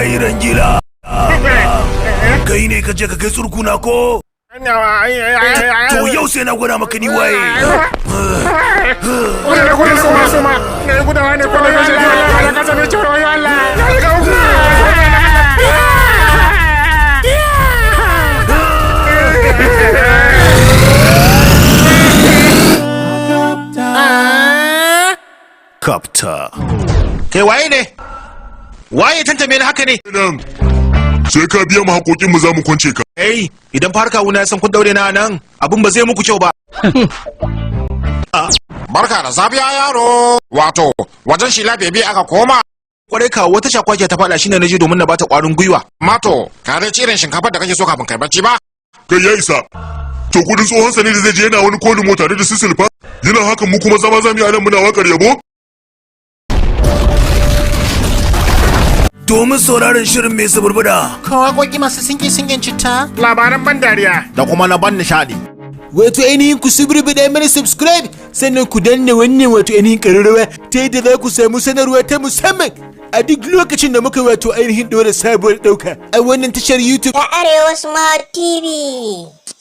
Kai Rangila. Kai ne ka je ka kai tsurkuna ko? To yau sai na gwada maka ni waye. Wani gudun suma suma na yi gudawa ne kwanan yau shekaru Allah kasa mai cewa wayo Allah na shiga uku. Kapta. Kai waye ne? Waye tantame ni haka ne? Nan sai ka biya mu haƙoƙin mu za mu kwance ka. Hey, idan fa har kawuna ya san kun daure na nan, abin ba zai muku kyau ba. Barka da safiya yaro. Wato, wajen Shila Bebi aka koma. Kwarai kawo, wata shakwakiya ta faɗa, shine naje domin na bata ƙwarin gwiwa. Mato, ka dai ci irin shinkafar da kake so kafin kai bacci ba? Kai, ya isa. To kudin tsohon sa ne da zai je yana wani kolin mota tare da sisilfa? Yana hakan mu kuma zama zamu yi anan muna wakar yabo? Domin sauraron shirin mai suburbuda. Waƙoƙi masu sinki-sinkin citta. Labaran ban dariya. Da kuma na ban nishaɗi. Wato ainihin ku suburbuɗe mana subscribe, sannan ku danna wannan wato ainihin ƙararrawa ta yadda za ku samu sanarwa ta musamman a duk lokacin da muka wato ainihin ɗora sabuwar ɗauka a wannan tashar YouTube. Ta Arewa Smart TV.